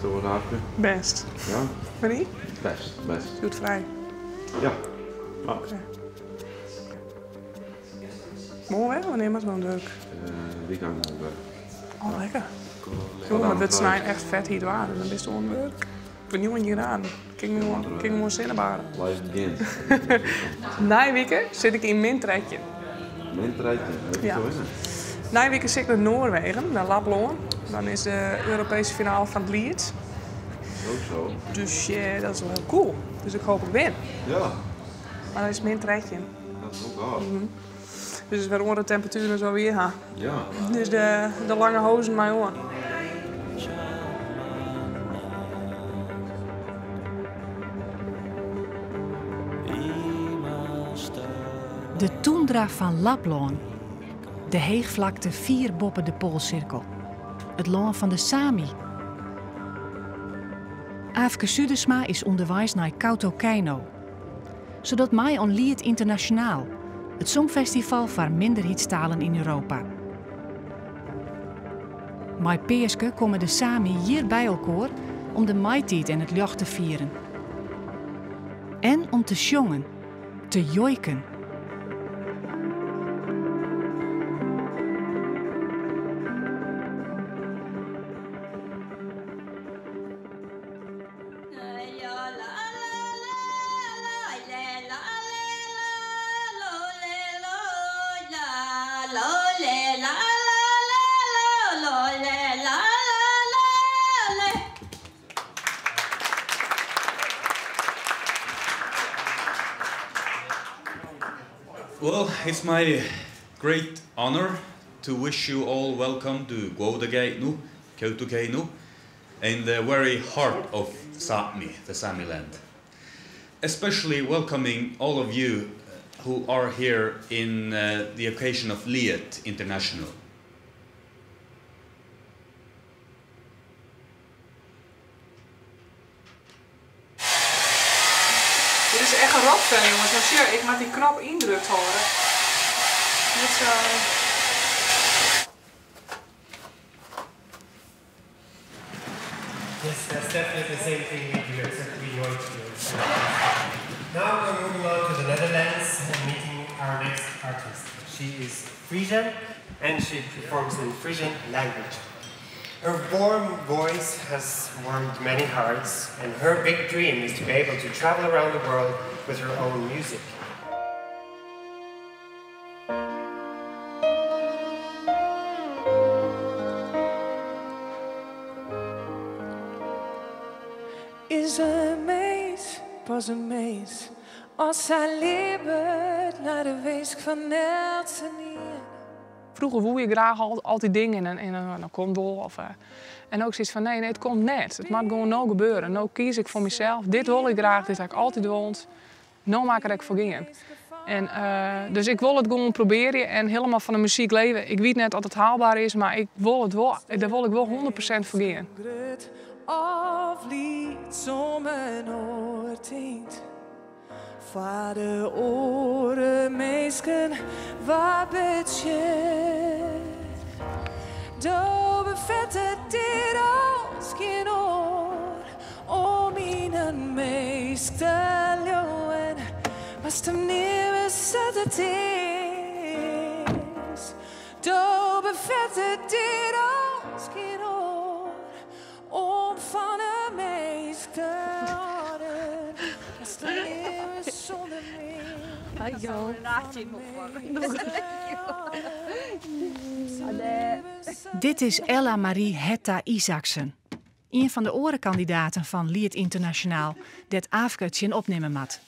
Bist oars, Aafke? Bêst. Ja? Mei dy? Bêst, bêst. Hjoed frij? Ja. Oké. Moarn wer? Wannear moatst oan it wurk? Wykein oan it wurk. Oh, lekker. Jonge, it wurdt snein echt fet hyt waar, dus dan bist oan it wurk. By 19 graden. Kin ik gewoan sinnebade. Life begint. Nije wike sit ik yn min 13. Min 13? Wêr giest no hinne? Nije wike sit ik nei Noarwegen, nei Laplân. Dan is de Europeeske finale fan it Liet. Zo zo. Dus dat is wol hiel cool. Dus ik hoop ik win. Ja. Mar dan is it min 13. Dat is wol koud. Dus it is wer oare temperatueren as wat we hjir ha. Ja. Dus de lange hozen mei oan. De toendra fan Laplân. De heechflakte fier boppe de poalsirkel. It lân fan de Sami. Aafke Zuidersma is ûnderweis nei Kautokeino. Se docht mei oan Liet Ynternasjonaal, it songfestival foar minderheidstalen yn Europa. Mei Peaske komme de Sami hjir by elkoar om de maitiid en it ljocht te fieren. En om te sjongen, te joiken. Well, it's my great honor to wish you all welcome to Guovdageaidnu, Kautokeino, in the very heart of Sápmi, the Sami land. Especially welcoming all of you who are here in the occasion of Liet International. Dit is echt in rotfan jonges, want sjoch, ik moat dy knop yndrukt hâlde. Net sa. Yes, that's definitely the same thing we do, except we joik here instead of Now we're moving on to the Netherlands and meeting our next artist. She is Frisian and she performs in Frisian language. Her warm voice has warmed many hearts and her big dream is to be able to travel around the world with her own music. Is in minsk pas in minsk as hy libbet nei de winsk fan eltsenien? Froeger woe je graach altyd dingen en dan komt wol. Of, en no sayts fan nee, nee, it komt net. It moat gewoan no gebeure. No kies ik foar mysels. Dit wol ik graach, dit ha ik altyd wold. No moat ik der ek foar gean. En, dus ik wol it gewoan probearje en hielendal fan de muzyk leve. Ik wit net oft it haalbaar is, mar ik wol it wol, dêr wol ik wol 100% foar gean. Grut of lyts om in oar tinkt. Foar de oare minsken wat betsjut. Do befettet dit as gjin oar om yn in minsk te leauwen. Moatst him nimme sa't it is. Do befettet dit as gjin oar om fan in minsk te hâlden. Moatst him nimme sûnder mear. Dit is Ella Marie Hetta Isaksen, ien fan de oare kandidaten fan Liet Ynternasjonaal dêr't Aafke it tsjin opnimme moat.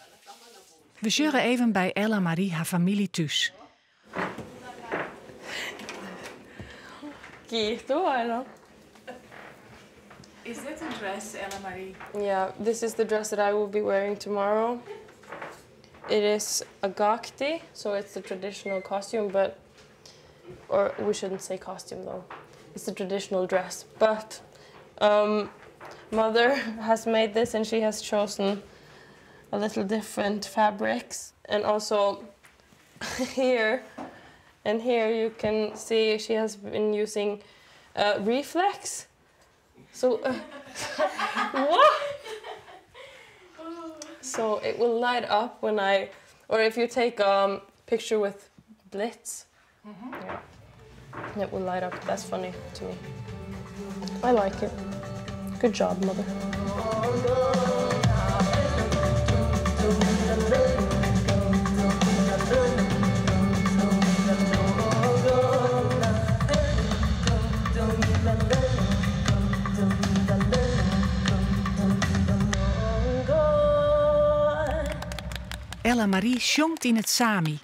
We sjogge even by Ella Marie har famylje thús. Is dit a dress, Ella Marie? Yeah, this is the dress that I will be wearing tomorrow. It is a gákti, so it's the traditional costume, but or we shouldn't say costume though. It's the traditional dress, but um, mother has made this and she has chosen a little different fabrics. And also here and here you can see she has been using uh, reflex. So what? So it will light up when I, or if you take a picture with blitz, yeah, it will light up. That's funny to me. I like it. Good job, mother. Ella Marie sjongt yn it Sami.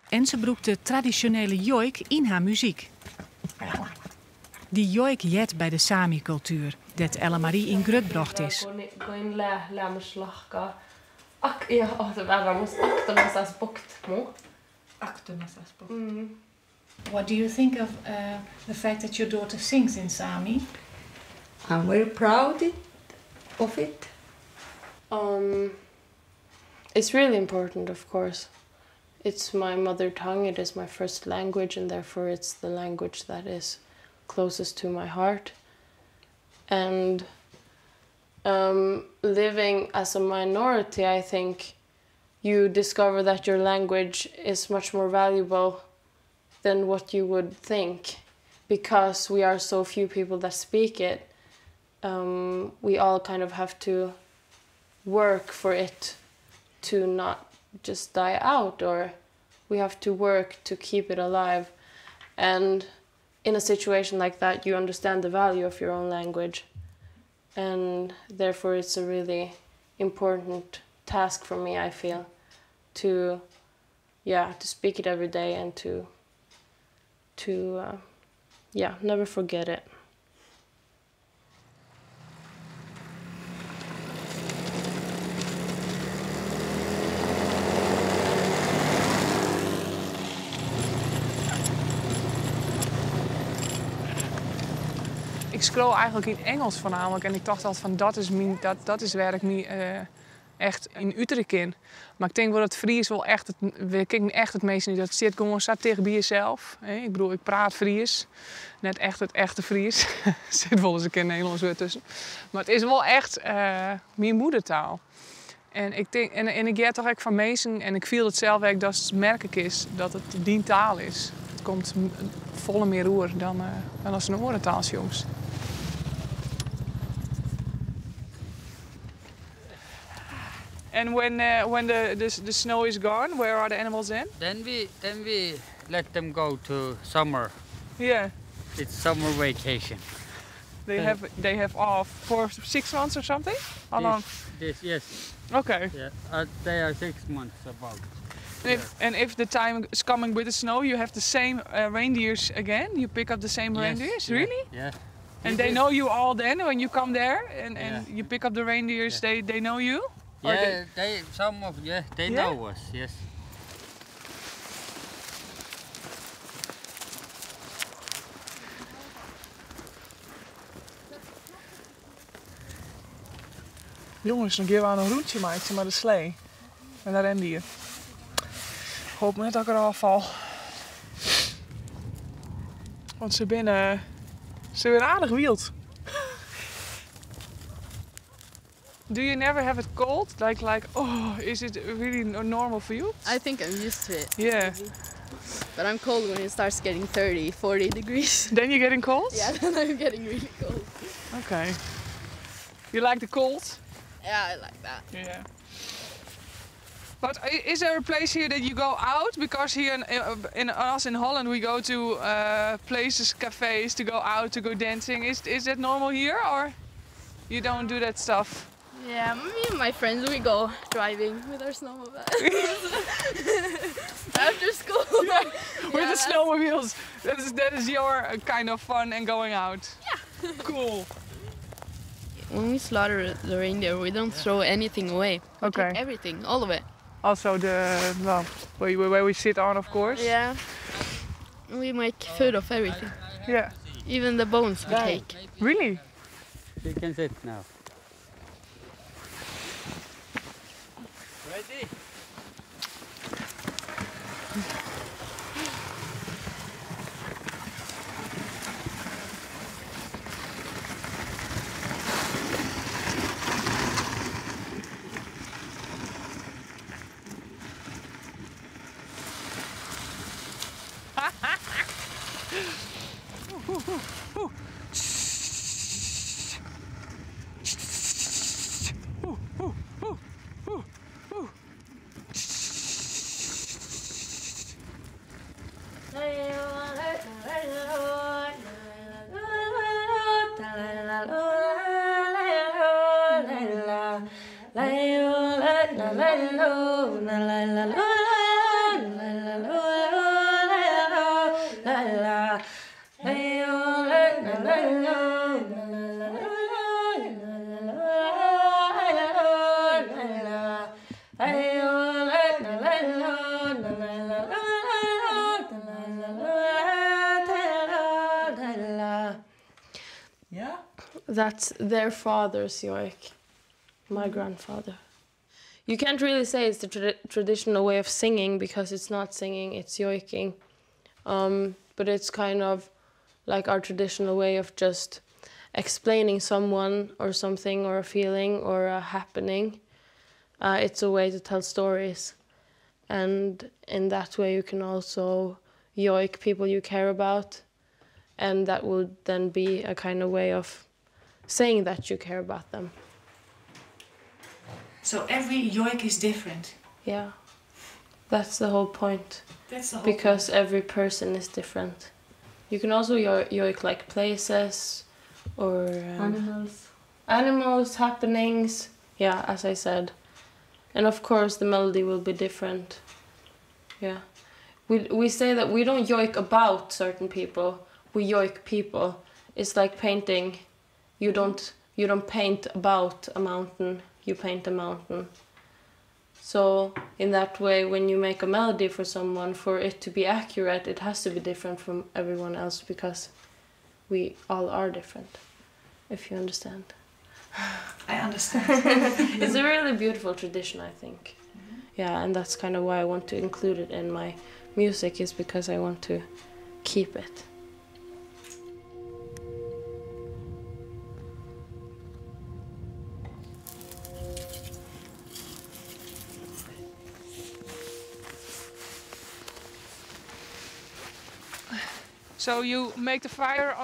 En se brûkt de tradisjonele joik yn har muzyk. Dy joik heart by de Sami-kultuer, dêr't Ella Marie yn grutbrocht is. Ak, ja, oh, What do you think of the fact that your daughter sings in Sami? I'm very proud of it. It's really important, of course. It's my mother tongue, it is my first language, and therefore it's the language that is closest to my heart. And living as a minority, I think you discover that your language is much more valuable than what you would think, because we are so few people that speak it. We all kind of have to work for it to not just die out, or we have to work to keep it alive. And in a situation like that, you understand the value of your own language, and therefore it's a really important task for me, I feel, to speak it every day and to never forget it. Ik skreau eigentlik yn Ingelsk foarnaamlik en ik tocht altyd fan dat is wêr't ik my echt yn uterje kin. Mar ik tink wol dat Frysk wol echt it, wêr kin ik my echt it meast yn, dat sit gewoan sa ticht by jesels. Hè? Ik bedoel, ik praat Frysk, net echt it echte Frysk. Der sit wol ris in kear in Nederlânsk wurd tusken. Mar it is wol echt myn moedertaal. En ik tink, en ik hear toch ek fan minsken, en ik fiel it sels ek, dat it merklik is dat it dyn taal is. It komt folle mear oer dan as in oare taal sjongst. And when the snow is gone, where are the animals then? Then we let them go to summer. It's summer vacation. They have off for 6 months or something? How long? This, yes. Okay. Yeah, they are 6 months about. And if the time is coming with the snow, you have the same reindeers again? You pick up the same Yes, reindeers? yeah, Really? Yeah. And they know you all then when you come there and Yeah. you pick up the reindeers, Yeah. they know you? Or Yeah, they they, some of, yeah, they Yeah? know us, yes. Jonges, dan gaan we een rondje maken met de slee. En de rendier. Ik hoop net dat ik er afval. Want ze zijn aardig wild. Do you never have it cold? Oh, is it really normal for you? I think I'm used to it. Yeah. Maybe. But I'm cold when it starts getting 30, 40 degrees. Then you're getting cold? Yeah, then I'm getting really cold. Okay. You like the cold? Yeah, I like that. Yeah. But is there a place here that you go out? Because here in us in Holland we go to places, cafes, to go out, to go dancing. Is that normal here, or you don't do that stuff? Yeah, me and my friends, we go driving with our snowmobile. After school. Yeah, with the Yeah. snowmobiles. That is your kind of fun and going out. Yeah. Cool. When we slaughter the reindeer, we don't throw anything away. We Okay. take everything, all of it. Also the, well, where we sit on, of course. Yeah. We make food of everything. Yeah. Even the bones we Right. take. Really? You can sit now. Ready? Yeah. That's their father's yoik, my grandfather. You can't really say it's the tra traditional way of singing because it's not singing, it's yoiking. But it's kind of like our traditional way of just explaining someone or something or a feeling or a happening. It's a way to tell stories. And in that way you can also yoik people you care about. And that would then be a kind of way of saying that you care about them. So every yoik is different? Yeah. That's the whole point. That's the whole Because point. every person is different. You can also yoik like places or animals. Animals, happenings. Yeah, as I said. And of course the melody will be different. Yeah. We say that we don't yoik about certain people. We yoik people. It's like painting. You don't paint about a mountain, you paint a mountain. So in that way, when you make a melody for someone, for it to be accurate, it has to be different from everyone else because we all are different, if you understand. I understand. It's a really beautiful tradition, I think. Yeah, and that's kind of why I want to include it in my music, is because I want to keep it. So you make the fire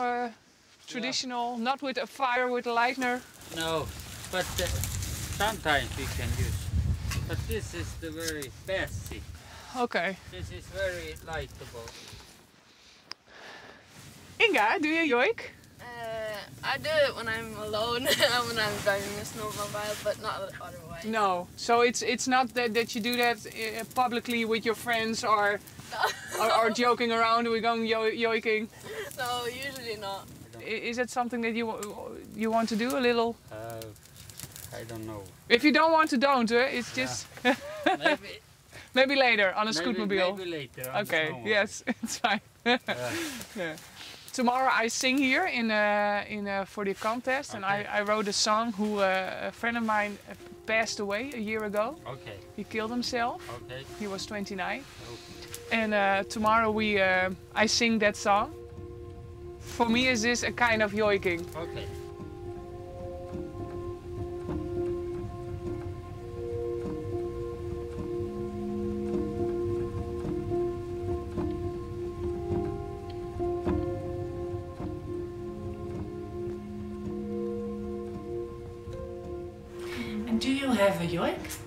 traditional, yeah. Not with a fire, with a lighter? No, but sometimes we can use. But this is the very basic. Okay. This is very lightable. Inga, do you yoik? I do it when I'm alone and when I'm driving a snowmobile, but not otherwise. No, so it's not that you do that publicly with your friends or or joking around, we're going yoiking. No, usually not. Is it something that you want to do a little? I don't know. If you don't want to, don't. It's just yeah. Maybe. Maybe later on a scootmobile. Maybe later. On okay. The yes, it's fine. Yeah. Yeah. Tomorrow I sing here in for the contest, okay. And I wrote a song. Who a friend of mine passed away a year ago. Okay. He killed himself. Okay. He was 29. Okay. And tomorrow I sing that song. For me, is this a kind of yoiking? Okay. And do you have a yoik?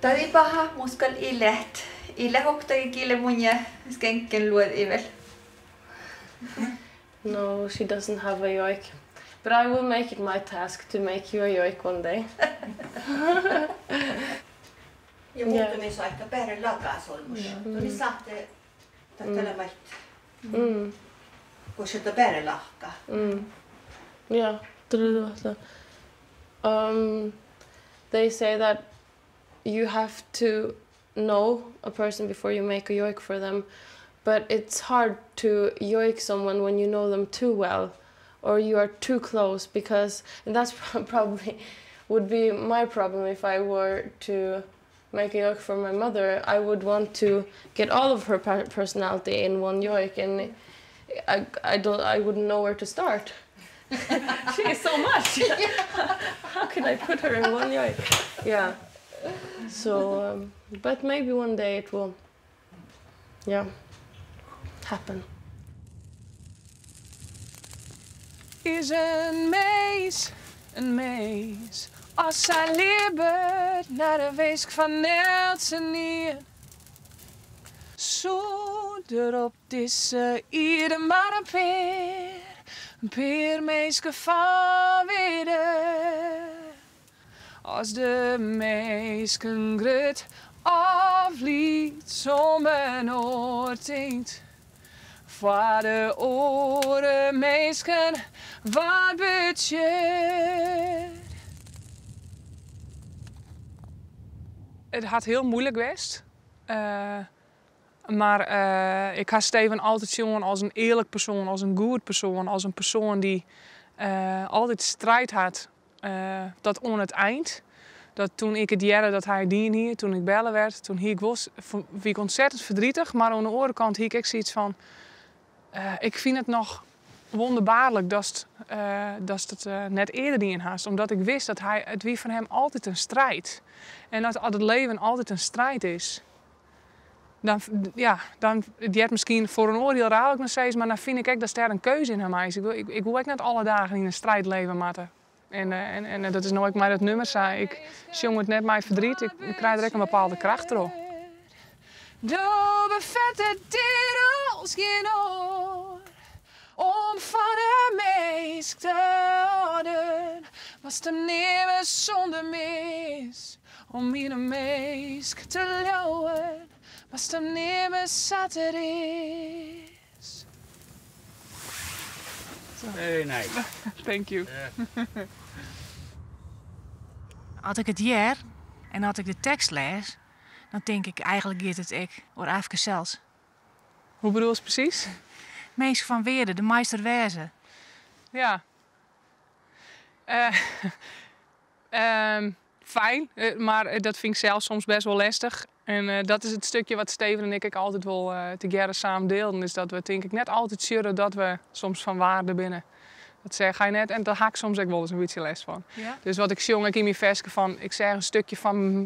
Tadipaha muskal ilet. Ile hoktagi kile munja skenken luod ivel. No, she doesn't have a yoik. But I will make it my task to make you a yoik one day. Ja muuten saa ehkä perhe lakasolmus. Tuli sahte tattelemat. Kun sitä perhe lahkaa. Yeah. They say that you have to know a person before you make a yoik for them, but it's hard to yoik someone when you know them too well or you are too close, because, and that's probably would be my problem if I were to make a yoik for my mother. I would want to get all of her personality in one yoik, and I wouldn't know where to start. She is so much. How can I put her in one yoik? Yeah. So, but maybe one day it will, yeah, happen. Is een mees, een mees. Als zij libbet naar de weesk van Nelsenien. Zonder op deze ieder maar een peer meeske van weer. As de minsken grut of lyts om inoar tinkt. Foar de oare minsken wat betsjut. It hat hiel muoilik west. Mar ik ha Steven altyd sjoen as in earlik persoan, as in goed persoan, as in persoan dy't altyd striid hat tot oan it ein. Dat toen ik it hearde dat hy it dien hie, toen ik belle werd, toen hie ik wol, wie ik ontzettend verdrietig. Mar oan de oare kant hie ik ek sayts fan, ik fyn it noch wonderbaarlik datst it net earder dien hast. Omdat ik wist dat hy, it wie foar him altyd in strijd. En as it leven altyd in strijd is, dan, ja, dan, it heart miskien foar in oar hiel raar wat ik no sis, mar dan fyn ik ek datst dêr in keuze yn ha meist. Ik woe ek net alle dagen yn in strijd leve moatte. En dat is no ek mei dat nûmer sa. Ik sjong it net mei ferdriet, ik krij der ek in bepaalde kracht troch. Do befettet dit als gjin oar om fan in minsk te hâlden, watst him neame sûnder mis. Om yn in minsk te leauwen, moatst him neame sa't er is. Very nice. Thank you. As ik it hear en as ik de tekst lês, dan tink ik eigenlik giet it ek oer Afke sels. Hoe bedoelst presys? Minsk fan wearde, de meister wêze. Ja. Fijn, mar dat fyn ik sels soms best wol lestich. En dat is it stikje wat Steven en ik ek altyd wol tegearre samen deelden, is dat we tink ik net altyd sjogge dat we soms fan waarde binne. Dat seach hy net en dêr ha ik soms ek wolris in bytsje lêst fan. Dus wat ik sjong ek yn myn ferske fan, ik seach in stikje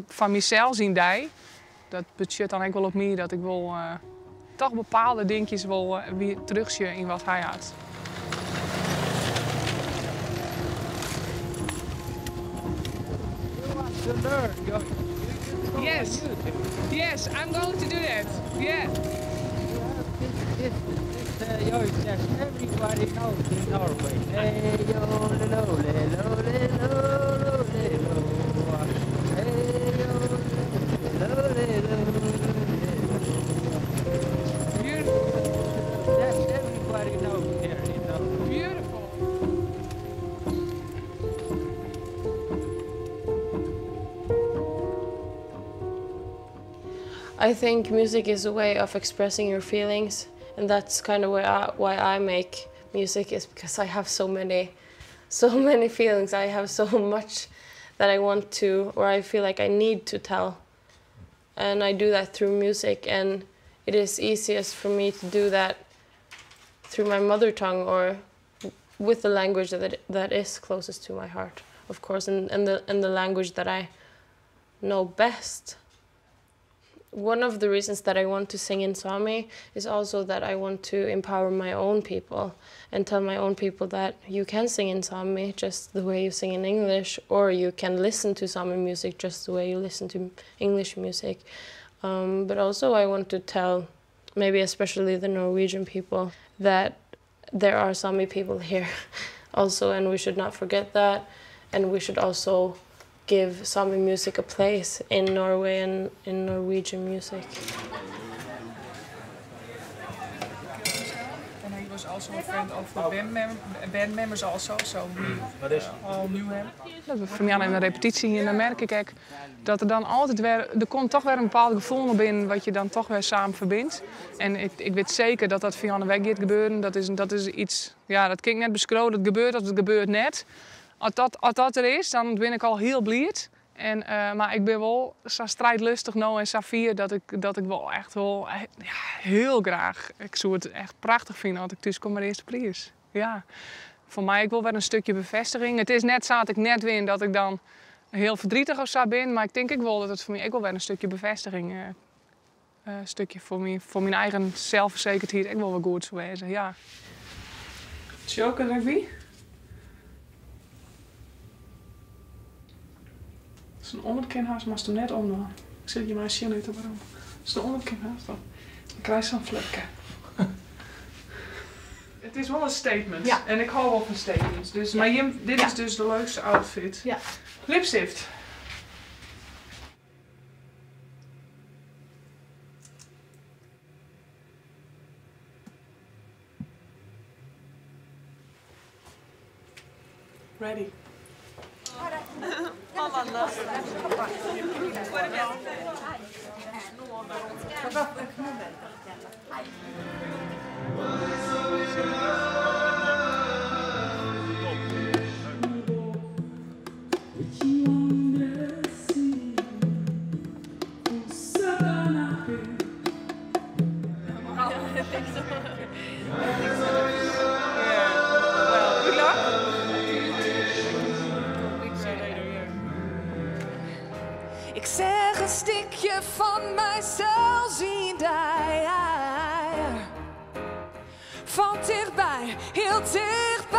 fan mysels yn dy, dat betsjut dan ek wol op my dat ik wol toch bepaalde dinkjes wol terugsjoch yn wat hy hat. Yes, yes, I'm going to do that. Yeah. This joik that everybody knows in Norway. Hey, yo, le, lo, le, lo, le, lo, lo, le, lo. Hey, yo, le, lo, le, lo, le, lo. Beautiful. That's everybody knows here in Norway. Beautiful. I think music is a way of expressing your feelings, and that's kind of why I make music, is because I have so many, so many feelings. I have so much that I want to, or I feel like I need to tell. And I do that through music, and it is easiest for me to do that through my mother tongue or with the language that is closest to my heart, of course, and the language that I know best. One of the reasons that I want to sing in Sami is also that I want to empower my own people and tell my own people that you can sing in Sami just the way you sing in English, or you can listen to Sami music just the way you listen to English music. But also I want to tell, maybe especially the Norwegian people, that there are Sami people here also, and we should not forget that, and we should also give Sami music a place in Norway and in Norwegian music. And he was also a friend of the band members also, so we all knew him. Dat we fan in de repetysje en dan merk ik ek dat der dan altyd wer, der komt toch wer in bepaald gefoel nei binnen wat je dan toch wer samen verbindt. En ik wit seker dat dat fan 'e wike giet gebeuren. Dat is yts, ja, dat kin ik net beskriuwe, dat gebeurt of dat gebeurt net. As dat der is, dan bin ik al hiel bliid. Mar ik bin wol sa strijdlustig no en sa fier dat ik wol echt wol, ja, hiel graach. Ik soe it echt prachtich fine as ik thús kom mei de earste priis. Ja. Foar my ek wol wer in stikje befêstiging. It is net sa dat ik net win dat ik dan hiel verdrietig of sa bin, mar ik tink ek wol dat it foar my ek wol wer in stikje befêstiging, stikje foar myn eigen selsfersekerdheid ek wol wer goed soe wêze. Ja. Joker der ek by? As in ûnderkin hast, moatst him net omdwaan. Ik sil je mar sjen litte wêrom. As in ûnderkin hast, dan krijst sa'n flipke. It is wol in statement. En ik hâld wol fan statements. Dus, mar jim, dit is dus de leukste outfit. Lipstift. Ready. Good luck. Ik seach in stikje fan mysels yn dy. Fan tichtby, hiel tichtby.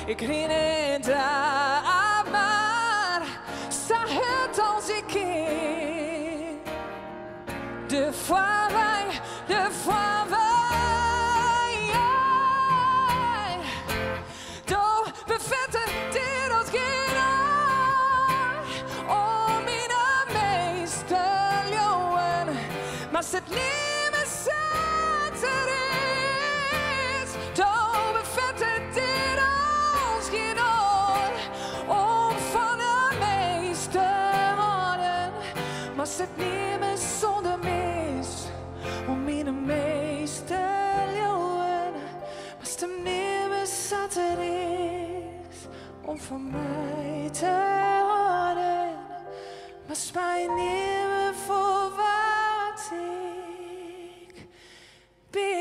Ik rin en draaf mar sa hurd as ik kin. De foarwei, de foarwei. Do befette dit as gjin oar. Om yn 'e meast te leauwen, mar it nimmen sa't it is. Do befette dit as gjin oar. Om fan 'e meast te hâlden, mar it nimmen sûnder mis. Om yn 'e meast te leauwen, mar it nimmen sa't it is. Om fan my te hâlden, mar my nimmen foar wat ik bin.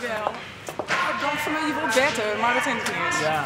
Jawel. Dan foar my wol better, mar dat tink ik net. Ja.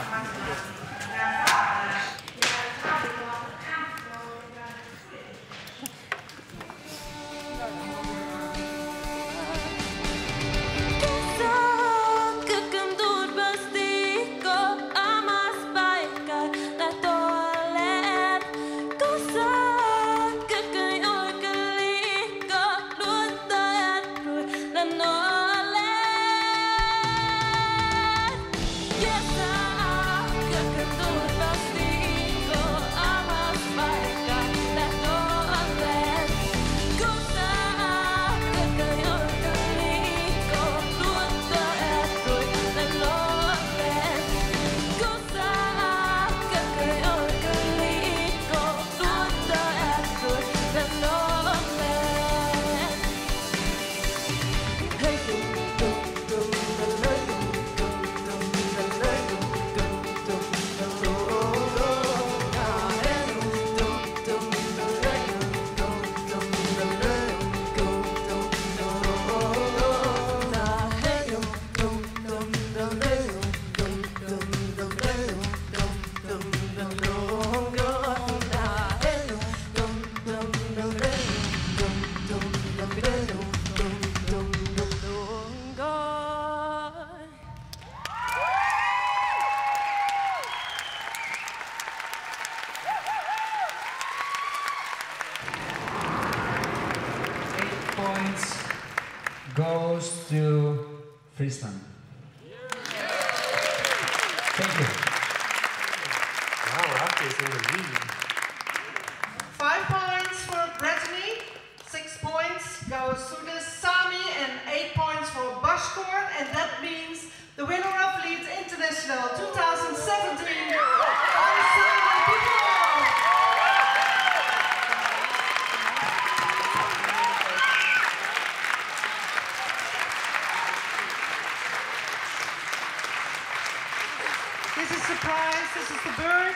8 points goes to Friesland. Thank you. Wow, Afke is in the lead. 5 points for Brittany, 6 points goes to the Sami, and 8 points for Bashkort, and that means the winner of Liet International 2017 are the Sami people. This is the prize, this is the bird,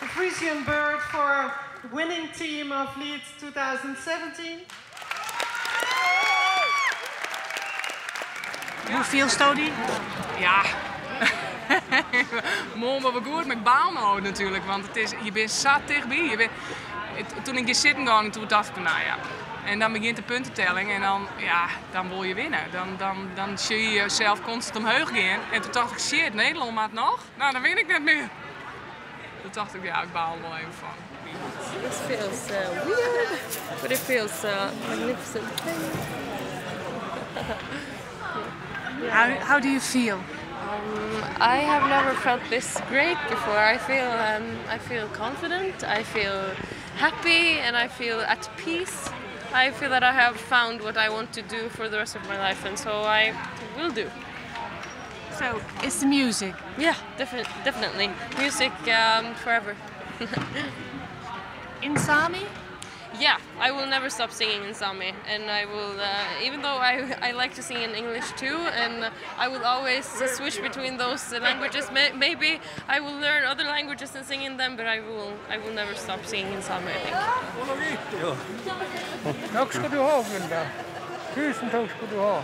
the Frisian bird for the winning team of Liet 2017. Hoe fielsto dy? Ja. Moai mar wol goed, mar ik baal no natuerlik, want je binne sa tichtby. Doe't ik hjir sitten gie, doe tocht ik, no ja. En dan begjint de puntetelling en dan, ja, dan wolle je winne. Dan sjogge je jesels konstant omheech gean. En doe tocht ik, shit, Nederlân moat noch. No, dan win ik net mear. Doe tocht ik, ja, ik baal der wol even fan. This feels weird, but it feels magnificent. How do you feel? I have never felt this great before. I feel confident, I feel happy, and I feel at peace. I feel that I have found what I want to do for the rest of my life, and so I will do. So it's the music? Yeah, definitely. Music forever. In Sami? Yeah, I will never stop singing in Sami, and I will, even though I like to sing in English too, and I will always switch between those languages. Maybe I will learn other languages and sing in them, but I will never stop singing in Sami, I think. Takk skal du ha, Gunda. Tusen takk skal du ha.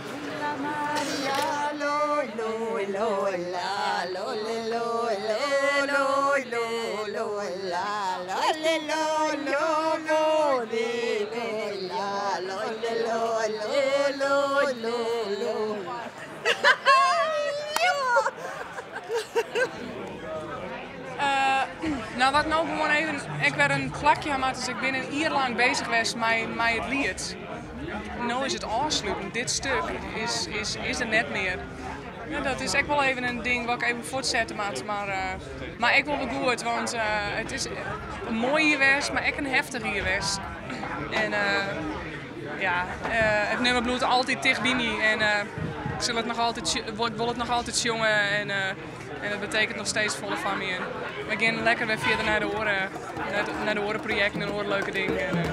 Lo, lo, lo, la, lo, le, lo, lo, lo, lo, lo, la, la, le, lo, lo, lo, le, lo, la, lo, le, lo, lo, lo, lo, lo. Ja! Nou, wat no gewoan even, ik wer in plakje ha, is ik bin in jier lang beuzich west mei it liet. No is it ôfsletten. Dit stik is der net mear. Ja, dat is ek wol even in ding wat ik even fuortsette moat. Mar ek wol wer goed, want it is in moai jier west, mar ek in heftich jier west. En ja, it nûmer bliuwt altyd ticht by my. En ik sil it noch altyd, ik wol it noch altyd sjonge. En it betekent noch steeds folle foar my. En we gean lekker wer fierder nei de oare projekten en oare leuke dingen. En